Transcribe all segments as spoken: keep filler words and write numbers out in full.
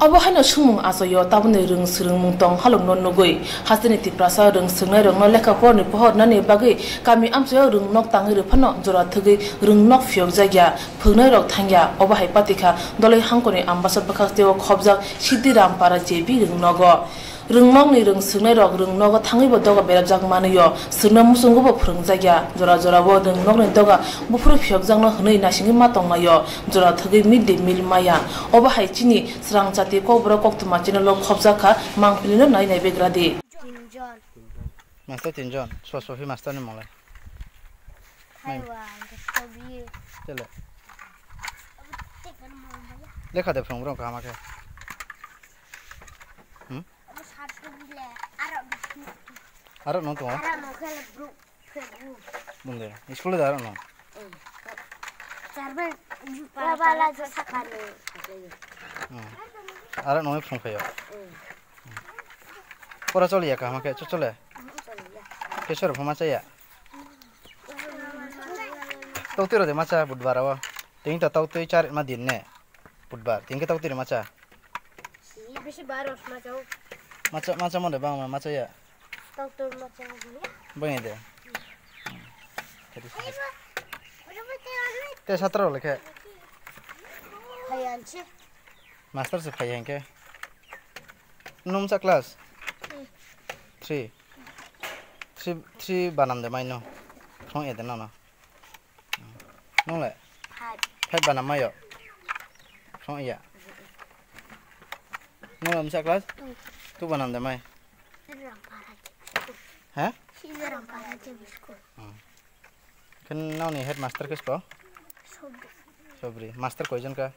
Obo haino swngmung achaio, taboni rwng swrwngmung tong halokno nugwi. Hasteni Tiprasa rwng swrwngnairokno lekha porni pohor nani bagwi kami amchaio rwng nok tangwi rwphano jora thwgwi rwng nok phiyokjakya, phwrwngnairok thangya. Obo hai patikha Doloi hangkoni Ambasa bwkhakteo khobjak Siddhi Rampara J B rwng nogo. Rwng nokni rwng swrwngnairok rwng nogo thangwibo doga berajak manwio, swrwngna muchungobo phwrwngjakya. Jora jorao rwng nokni doga buphuru phiyokjakno hwnwi naisingwi ma tonglaio, jora thwgwi mid day meal maya. Obo hai chini Srang chati kokborok koktwma channel o khobjak kha, mangpili no nai nai begra di. Tinjon. Master tinjon, sosophi master ni mole. Haiwa, sobi. Tele. Lekha de phung brong kaham khe. Hmm? Aro no to. Aro no khe bro. Bunde, school da aro no. Charbe pala pala jo sakani. Hmm. Aro no phung phayo. Pora choli ya kaham khe, cho chole. Choli ya. Kesor phama chaya. Tokti ro de macha budbar o. Tinta tokti char ma din ne. Budbar, tinke tokti ro macha. Bisi baros macha. Macha, macha mone bang ma macha ya. Tokti ro macha ya. Bang de. Te satra lekhe. Hayan chi. Master se phai hingke. Nung sa class? Three. Three, three banam de mai no. Phone ede no no. Nung le? Five. Five banam mayo. Phone ya. Nung le misa class? Two banam de mai. Ha? Khen noni headmaster khe spo? Sobri. Sobri. Master koijon ka?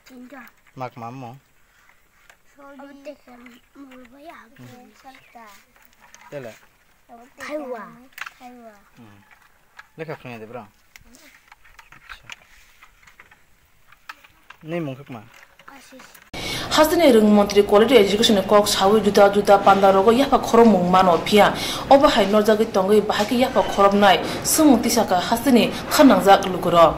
Tinjon. Mak mam mo? Sobri. Abo te khe mul bai abo te salta. Tele? Abo te Haiwa. Khe haiwa. Hmm. Lekha phwrwngya de bro? Acha. Ni mung khe kma? Hasteni rwng montri quality education ni kok sawi juda juda panda rogo yapha khorokmung mano phiya. Obo hai norjagwi tongwi bahai khe yapha khoroknai swngmung tisaka hasteni kha nangjak lukurok.